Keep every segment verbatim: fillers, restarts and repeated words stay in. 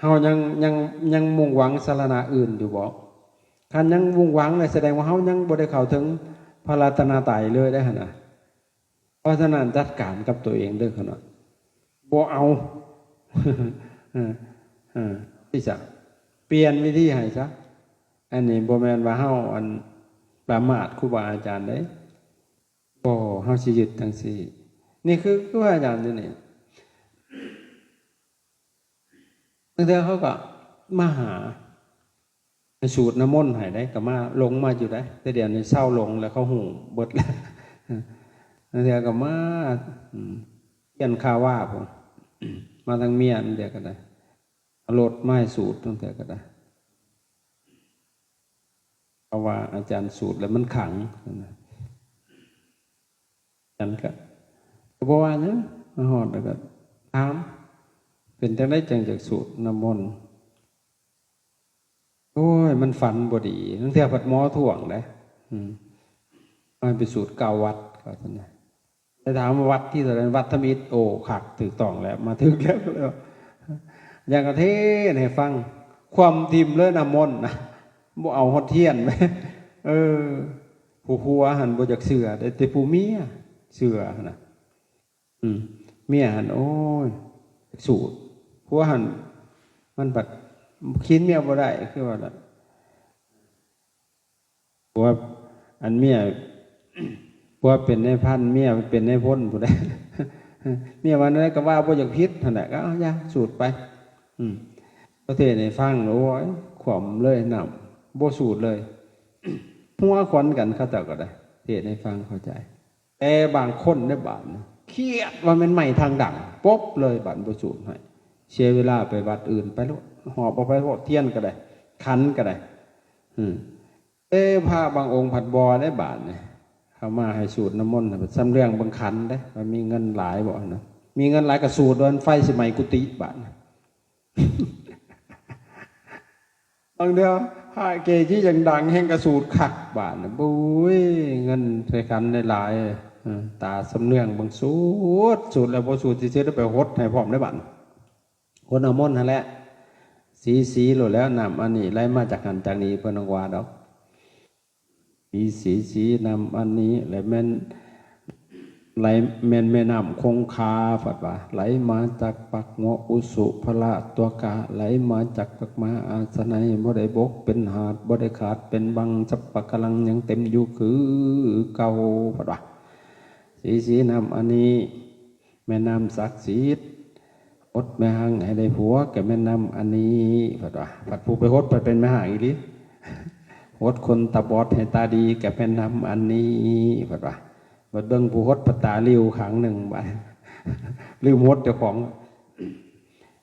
เฮายัง ยัง ยังมุ่งหวังสรณะอื่นอยู่บ่? คันยังมุ่งหวังเลยแสดงว่าเฮายังบ่ได้เข้าถึงพระรัตนตรัยเลยได้หั่นน่ะ เพราะฉะนั้นจัดการกับตัวเองเด้อขะน้อย บ่เอา เออ เออ ที่จะเปลี่ยนวิธีให้ซะ อันนี้บ่แม่นว่าเฮาอันประมาทครูบาอาจารย์เด้ บ่ เฮาสิยึดจั่งซี้ นี่คือครูบาอาจารย์อยู่นี่ บางเทื่อเขาก็มาหา สูตรน้ำมนต์ให้ได้ ก็มา หลงมาอยู่ได้ แต่เดี๋ยวนี้เซาหลงแล้ว เขาฮู้เบิดแล้ว บางเทื่อก็มา อืม เฮียนคาว่าพุ้น มาทางเมีย บางเทื่อก็ได้ เอารถมาให้สูตร บางเทื่อก็ได้ เพราะว่าอาจารย์สูตรแล้วมันขลัง อาจารย์ก็ ก็บ่ว่าหยัง มาฮอดแล้วก็ถาม เป็นจั่งใดจั่งจักสูตรน้ำมนต์ โอ้ย มันฝันบ่ดี บางเทื่อผัดหมอท่วงเด้ อืม ให้ไปสูตรเก้าวัด ก็ซั่นนะ แต่ถามว่าวัดที่เท่าใด วัดทำอิฐ โอ้ คัก ถูกต้องแล้ว มาถูกแล้ว อย่างกะเทศน์ให้ฟัง คว่ำถิ่มเลยน้ำมนต์นะ บ่เอาฮอดเทียน เออ ผู้ผัวหั่นบ่อยากเชื่อ แต่ แต่ผู้เมียเชื่อหั่นน่ะ อืม เมียหั่น โอ้ย สูตร ผัวหั่น มันบัดขีนเมียบ่ได้ คือว่าล่ะ ผัว อันเมีย ผัวเป็นนายพัน เมียเป็นนายพลพุ้นแหละ เมียว่าแนวใดก็ว่าบ่อยากผิดหั่นแหละ ก็เอา อย่า สูตรไป อืม ก็เทศน์ให้ฟัง โอ้ย ขวมเลยน้ำ บ่สูตรเลย หัวขวัญกัน เขาเจ้าก็ได้ เทศน์ให้ฟังเข้าใจ แต่บางคนในบ้านนะ เครียดว่าแม่นไม้ทางดัง ปบเลย บ้านบ่สูตรให้ เสียเวลาไปวัดอื่นไปโลด หอบออกไปโลด เทียนก็ได้ ขันก็ได้ อืม เอ้ พระบางองค์ผัดบ่ได้บาดนี่ เขามาให้สูตรน้ำมนต์น่ะ สำเรื่องเบิ่งขันเด้ ว่ามีเงินหลายบ่นะ มีเงินหลายก็สูตรโดนไฟสิไหม้กุฏิบาดนี่ บางเทื่อพระเกจิดังๆ แห่งกระสูตรคักบาดนี่ บุ้ย เงินใส่ขันได้หลาย เออ ตาสำเรื่องเบิ่งสูตร สูตรแล้วบ่สูตรซื่อๆ แล้วไปหดให้พร้อมได้บาด หดน้ำมนต์หั่นแหละ สีๆ โลดแล้ว น้ำอันนี้ไหลมาจากหั่นจากนี่ เพิ่นว่าดอก สีๆ น้ำอันนี้ และแม่น ไหล แม่นแม่น้ำคงคา เพิ่นว่า ไหลมาจากปากหัวอุสุภละตัวกา ไหลมาจากปากมหาอาสนัย บ่ได้บกเป็นหาด บ่ได้ขาดเป็นบัง สัปปะกะลังยังเต็มอยู่คือเก่า เพิ่นว่า สีๆ น้ำอันนี้ แม่น้ำศักดิ์สิทธิ์ อดแม่ฮังให้ได้ผัว ก็แม่นน้ำอันนี้ เพิ่นว่า บัดผู้ไปหด บัดเป็นแม่ฮังอีหลี หดคนตาบอดให้ตาดี ก็แม่นน้ำอันนี้ เพิ่นว่า บัดเบิ่งผู้หด บัดตาหลิ้วข้างหนึ่ง บัด ลืมหดเจ้าของ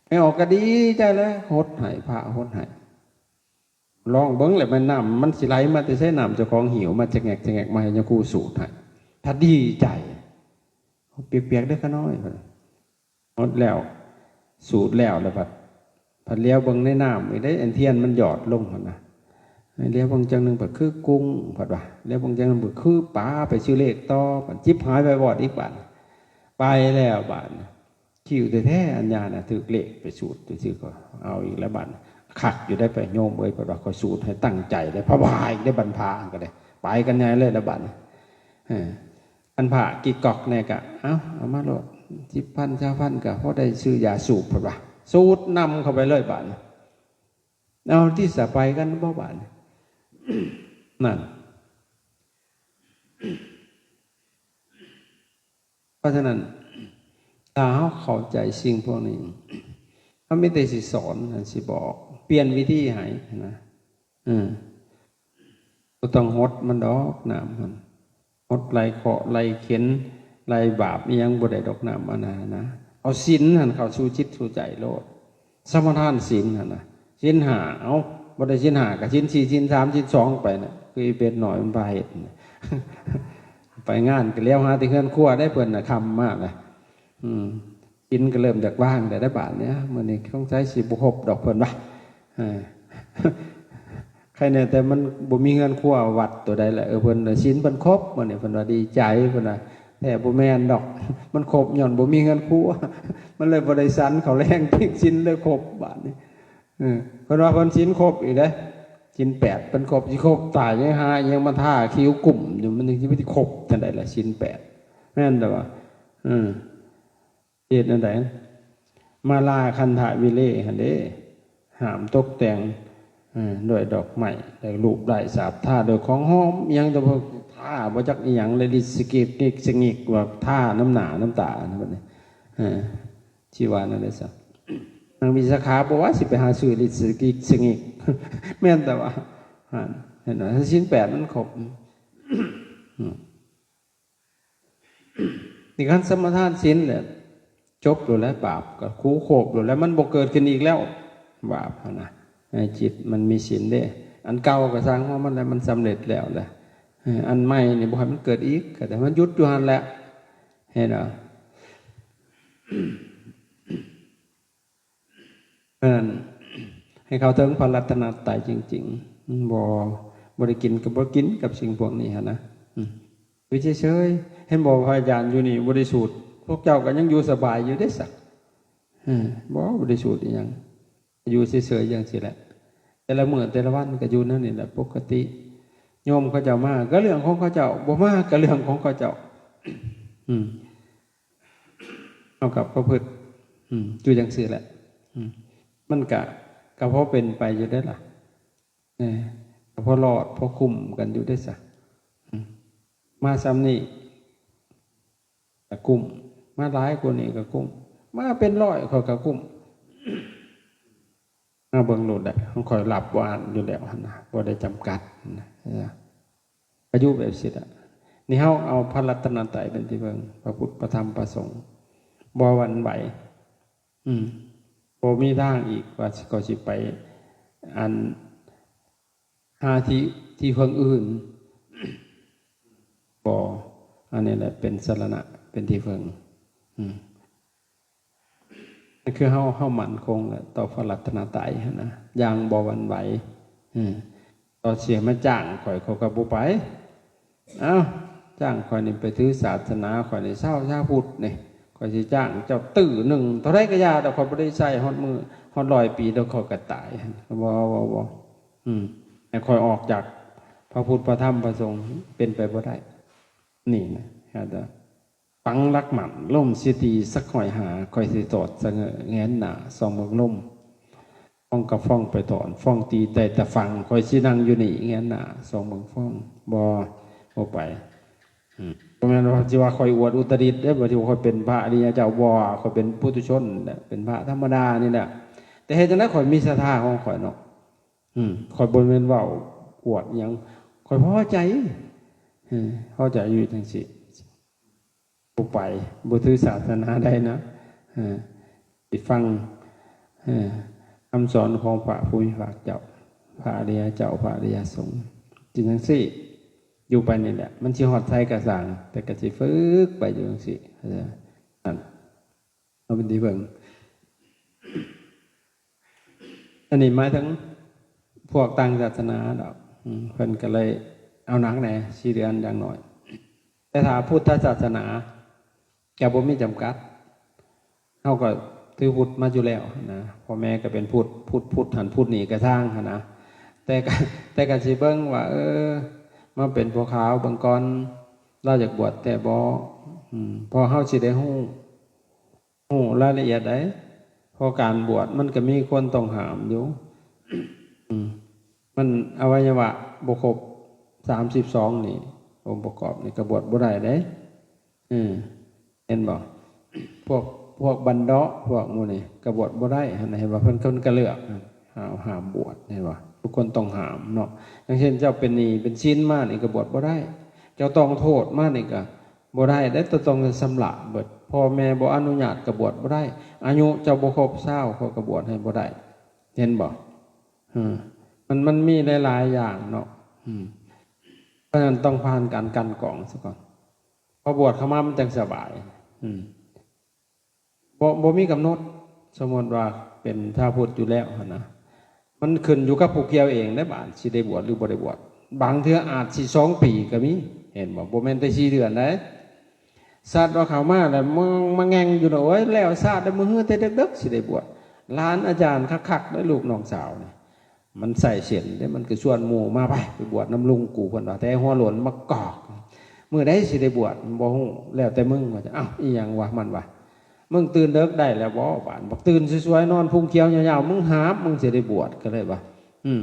แม่ออกก็ดีใจแล้ว หดให้ พระหดให้ ลองเบิ่งแหละ แม่นน้ำมันสิไหลมาแต่ไส น้ำเจ้าของหิวมาจะแงกจะแงกมาให้ยาคูสูตรให้ ถ้าดีใจ เปียกๆ เด้อข้าน้อย หดแล้ว สูตรแล้ว แล้วบัด บัดเหลียวเบิ่งในน้ำอีกเด้ อันเทียนมันหยอดลงหั่นนะ เหลียวเบิ่งจั่งหนึ่งบัดคือกุ้ง บัดว่า เหลียวเบิ่งจั่งหนึ่งบัดคือปลา ไปซื้อเลขต่อ บัดจิบหายไปวอดอีกบาด ไปแล้วบาด คิวแท้ๆ อันยาน่ะ ถืกเลขไปสูตรซื่อๆ ก็เอาอีกแล้วบาด คักอยู่ได้ไปโยมเอ้ย บัดว่าข้อยสูตรให้ตั้งใจเลย พระวายได้บรรพาก็ได้ ไปกันใหญ่เลยแล้วบาด เออ อันพระกิกกอกแน่กะ เอา เอามาโลด สิบพัน ซาวพัน ก็พอได้ซื้อยาสูบ เพิ่นว่า สูดนำเข้าไปเลยบาดนี้ เอาที่สะไปกันบ่บาดนี้ นั่น เพราะฉะนั้น ถ้าเฮาเข้าใจสิ่งพวกนี้ เฮามีแต่สิสอน สิบอก เปลี่ยนวิธีให้นะ เออ บ่ต้องหดมันดอก น้ำมัน หดไล่เคราะห์ไล่เข็ญไล่บาปอิหยังบ่ได้ดอก น้ำอันนั้นนะ เอาศีลหั่นเข้าสู่จิตสู่ใจโลด สมาทานศีลหั่นนะ ศีลห้า เอ้า บ่ได้ศีลห้าก็ศีลสี่ ศีลสาม ศีลสองไปน่ะ คืออีเป็ดน้อยมันพาเฮ็ดน่ะ ไปงานก็แล้วหาแต่เฮือนครัวได้ เพิ่นน่ะค่ำมากน่ะ อืม ศีลก็เริ่มจากว่างแต่ได้บาดเนี้ย มื้อนี้สงสัยสิบ่ครบดอก เพิ่นว่า เออ ใครเนี่ย แต่มันบ่มีเฮือนครัววัดตัวใดแหละ เออ เพิ่นน่ะศีลเพิ่นครบ มื้อนี้เพิ่นว่าดีใจ เพิ่นว่า แท้บ่แม่นดอก มันครบย้อนบ่มีเฮือนครัว มันเลยบ่ได้สันเขาแรง เพิ่นศีลเลยครบบาดนี้ เออ เพิ่นว่าเพิ่นศีลครบอีกเด้ ศีลแปดเพิ่นครบ สิครบตายยังหายังมาทาคิ้วกุ่มอยู่ มันยังสิไปครบจั่งใดล่ะ ศีลแปด แม่นแต่ว่า เออ เฮ็ดจั่งใด มาลาคันธะวิเลหั่นเด้ ห้ามตกแต่ง เออ ด้วยดอกไม้ และรูปไล้สาบทาด้วยของหอม อิหยังแต่ว่าทาบ่จักอิหยังเลย ลิดสะกิกงิกสะงิก ว่าทานำหน้านำตานะบัดนี้ เออ สิว่าแนวใดซะ นางวิสาขาบอกว่าสิไปหาซื้อลิดสะกิกสะงิก แม่นแต่ว่า หั่น เห็นบ่ ศีลแปดมันครบ อืม นี่คันสมาทานศีลแหละ จบโลดแล้ว บาปก็คูครบโลดแล้ว มันบ่เกิดขึ้นอีกแล้ว บาปหั่นนะ ในจิตมันมีศีลเด้ อันเก่าก็ซ่างหัวมันแล้ว มันสำเร็จแล้วแหละ เออ อันใหม่นี่บ่ให้มันเกิดอีก ก็แต่มันหยุดอยู่หั่นแหละ เห็นบ่ เพราะฉะนั้น ให้เข้าถึงพระรัตนตรัยจริงๆ บ่ บ่ได้กินก็บ่กินกับสิ่งพวกนี้หั่นนะ อืม อยู่เฉยๆ เห็นบ่ พระอาจารย์อยู่นี่บ่ได้สูด พวกเจ้าก็ยังอยู่สบายอยู่เด้สัก เออ บ่ บ่ได้สูดอิหยัง อยู่เฉยๆ จั่งซี้แหละ แต่ละมื้อแต่ละวันก็อยู่แนวนี้แหละ ปกติ โยมเขาเจ้ามาก็เรื่องของเขาเจ้า บ่มาก็เรื่องของเขาเจ้า อืม เฮาก็ประพฤติ อืม อยู่จั่งซี้แหละ อืม มันก็ ก็พอเป็นไปอยู่เด้ล่ะ เออ ก็พอรอด พอคุ้มกันอยู่เด้ซะ อืม มาส่ำนี้ก็กุ้ม มาหลายกว่านี้ก็กุ้ม มาเป็นร้อยข้อยก็กุ้ม มาเบิ่งโลดได้ ของข้อยรับบ่อั้นอยู่แล้วหั่นนะ บ่ได้จำกัดนะ เออ ก็อยู่แบบซี้ล่ะ นี่เฮาเอาพระรัตนตรัยเป็นที่เบิ่ง พระพุทธ พระธรรม พระสงฆ์ บ่หวั่นไหว อืม บ่มีทางอีกว่าสิ ก็สิไป อัน หาที่ ที่เพิ่งอื่น บ่ อันนี้แหละเป็นสรณะ เป็นที่เพิ่ง อืม นั่นคือเฮา เฮามั่นคงแหละ ต่อพระรัตนตรัยหั้นนะ อย่างบ่หวั่นไหว อืม ต่อเสียมาจ้างข้อย ข้อยก็บ่ไป เอ้า จ้างข้อยนี่ไปถือศาสนา ข้อยนี่ชาว ชาวพุทธนี่ ข้อยสิจ้างเจ้าตื้อหนึ่ง เท่าใดก็อย่า แต่ข้อยบ่ได้ใช้ฮอดมื้อ ฮอดร้อยปี แล้วข้อยก็ตาย บ่ บ่ บ่ อืม ให้ข้อยออกจากพระพุทธ พระธรรม พระสงฆ์ เป็นไปบ่ได้ นี่นะ อาจจะ ปักหลักมั่น ลมสิตีสักร้อยห้า ข้อยสิตอดสะเงอะแงนหน้า ส่องเบิ่งลม ฟ้องกับฟ้องไปถอน ฟ้องตีได้แต่ฟัง ข้อยสินั่งอยู่นี่แงนหน้า ส่องเบิ่งฟ้อง บ่ บ่ไป อืม บ่แม่นว่าสิว่าข้อยอวดอุตริเด้ บ่ที่ว่าข้อยเป็นพระอริยเจ้า บ่ ข้อยเป็นปุถุชนแหละ เป็นพระธรรมดานี่แหละ แต่เฮ็ดจั่งใดข้อยมีศรัทธาของข้อยเนาะ อืม ข้อยบ่แม่นเว้าอวดหยัง ข้อยพอใจ เออ พอใจอยู่จั่งซี้ บ่ไป บ่ถือศาสนาใดนะ เออ สิฟัง เออ คำสอนของพระผู้มีพระเจ้า พระอริยเจ้า พระอริยสงฆ์ จั่งซี้ อยู่ไปนี่แหละ มันสิฮอดไสก็ซ่าง แต่ก็สิฝึกไปอยู่จั่งซี้ เออ นั่น เอาเป็นที่เบิ่ง อันนี้หมายถึงพวกต่างศาสนาดอก อืม เพิ่นก็เลยเอาหนักแหน่ สี่เดือนอย่างน้อย แต่ถ้าพุทธศาสนาจะบ่มีจำกัด เฮาก็ถือพุทธมาอยู่แล้วนะ พ่อแม่ก็เป็นพุทธ พุทธ พุทธหั้นพุทธนี่ก็ซ่างหั้นนะ แต่ก็ แต่ก็สิเบิ่งว่า เออ มาเป็นพ่อขาวเบิ่งก่อน ลาวอยากบวชแท้บ่ อืม พอเฮาสิได้ฮู้ ฮู้รายละเอียดใด เพราะการบวชมันก็มีคนต้องห้ามอยู่ อืม มันอวัยวะบ่ครบ สามสิบสอง นี่ องค์ประกอบนี่ก็บวชบ่ได้เด้ เออ เห็นบ่ พวก พวกบันเดาะ พวกหมู่นี่ก็บวชบ่ได้ หั้นน่ะ เห็นบ่ เพิ่น เพิ่นก็เลือก ห้าม ห้ามบวช เห็นบ่ ทุกคนต้องห้ามเนาะ อย่างเช่น เจ้าเป็นหนี้เป็นสินมานี่ก็บวชบ่ได้ เจ้าต้องโทษมานี่ก็บ่ได้เด้ เจ้าต้องชำระเบิด พ่อแม่บ่อนุญาตก็บวชบ่ได้ อายุเจ้าบ่ครบซาวเขาก็บวชให้บ่ได้ เห็นบ่ เออ มัน มันมีหลายๆอย่างเนาะ อืม เพราะฉะนั้นต้องผ่านการกลั่นกรองซะก่อน พอบวชเข้ามามันจั่งสบาย อืม บ่ บ่มีกำหนด สมมติว่าเป็นชาวพุทธอยู่แล้วหั้นนะ มันขึ้นอยู่กับผู้เกี่ยวเองเด้ บาดสิได้บวชหรือบ่ได้บวช บางเทื่ออาจสิสองปีก็มี เห็นบ่ บ่แม่นแต่สี่เดือนเด้ สัตว์ว่าเข้ามาแล้วมา มาแง่งอยู่เนาะ โอ้ย แล้วซาดแล้วมื้อฮือแต่เด็กๆ สิได้บวช หลานอาจารย์คักๆ เด้อ ลูกน้องสาวนี่ มันใส่เส้นเด้ มันก็ชวนหมู่มา ไป ไปบวชนำลุงกู เพิ่นว่า แต่หัวโล้นมากอก มื้อใดสิได้บวช บ่ฮู้ แล้วแต่มึง ว่าจะ เอ้า อีหยังวะ มันวะ มึงตื่นเดิกได้แล้วบ่ บาด บักตื่นสวยๆ นอนพุงเขียวยาวๆ มึงหาบ มึงสิได้บวช ก็เลยว่า อืม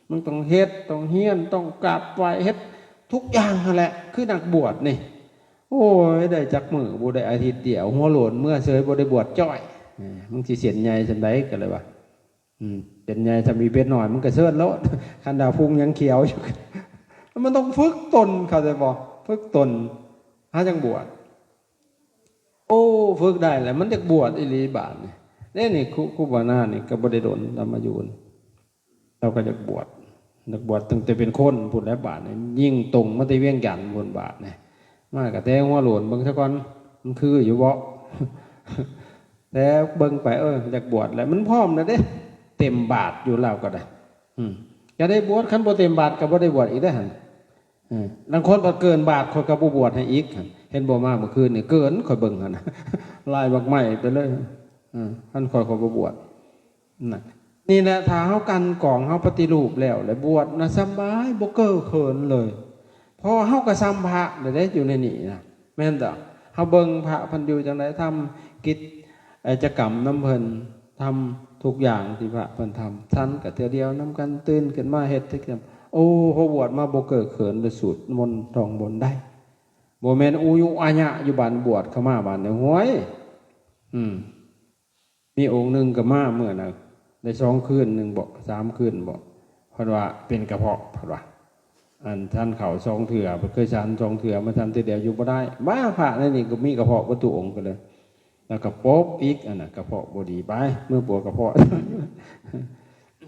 มึงต้องเฮ็ด ต้องเฮียน ต้องกราบไหว้ เฮ็ดทุกอย่างหั้นแหละ คือนักบวชนี่ โอ้ย ได้จักมื้อ บ่ได้อาทิตย์เดียว หัวโล้นเมือเสย บ่ได้บวชจ้อย เอ้อ มึงสิเส้นใหญ่ส่ำใด ก็เลยว่า อืม เส้นใหญ่ส่ำอีเป็ดน้อย มึงก็เชิญโลด คันดาพุงยังเขียวอยู่ มันต้องฝึกตน เข้าใจบ่ ฝึกตน หาจั่งบวช โอ้ ฝึกได้แล้ว มันอยากบวชอีหลีบาดนี่ เด้นี่ ครู ครูบานานี่ก็บ่ได้โดน ธรรมยูน เราก็อยากบวช อยากบวชตั้งแต่เป็นคนพู้นแหละ บาดนี่ ยิ่งตรงมาแต่เวียงจันทน์พู้น บาดนี่ มาก็แต่หัวโล้น เบิ่งซะก่อน มันคืออยู่บ่ แต่เบิ่งไป เออ อยากบวชแล้ว มันพร้อมแล้วเด้ เต็มบาทอยู่แล้วก็ได้ อืม จะได้บวช คันบ่เต็มบาทก็บ่ได้บวชอีกเด้อหั่น เออ ลางคนพอเกินบาท ข้อยก็บ่บวชให้อีกหั่น เห็นบ่ มาเมื่อคืนนี่ เกิน ข้อยเบิ่งหั่น ลายบักไม้ไปเลย เออ คันข้อย ข้อยบ่บวช น่ะ นี่แหละ ถ้าเฮากันกอง เฮาปฏิรูปแล้ว แล้วบวชนะสำบาย บ่เก้อเขินเลย เพราะว่าเฮาก็ส่ำพระแล้วเด้ อยู่ในนี่นะ แม่นบ่ เฮาเบิ่งพระเพิ่นอยู่จั่งใด ทำกิจ กิจกรรมนำเพิ่น ทำทุกอย่างที่พระเพิ่นทำ ฉันก็เทื่อเดียวนำกัน ตื่นขึ้นมาเฮ็ดกิจกรรม โอ้ พอบวชมาบ่เก้อเขินเลย สูตรมนต์ท่องบนต์ได้ บ่แม่นอุยุอาญะอยู่บ้าน บวชเข้ามาบ้านนี่ ห้วย อืม มีองค์หนึ่งก็มาเมื่อน่ะ ได้สองคืนหนึ่งบ่ สามคืนบ่ เพิ่นว่าเป็นกระเพาะ เพิ่นว่า อันฉันข้าวสองเทื่อ เพิ่นเคยฉันสองเทื่อ มาฉันเทื่อเดียวอยู่บ่ได้ มาพระในนี่ก็มีกระเพาะเบิดทุกองค์ก็เลย แล้วก็ปบอีก อันน่ะ กระเพาะบ่ดี ไป เมือปวดกระเพาะ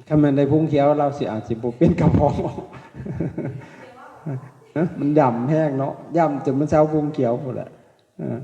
คันแม่นได้พุงเขียว เราสิอาจสิบ่เป็นกระเพาะ มันย่ำแฮงเนาะ ย่ำจนมันเซาพุงเขียวพู้นแหละ เออ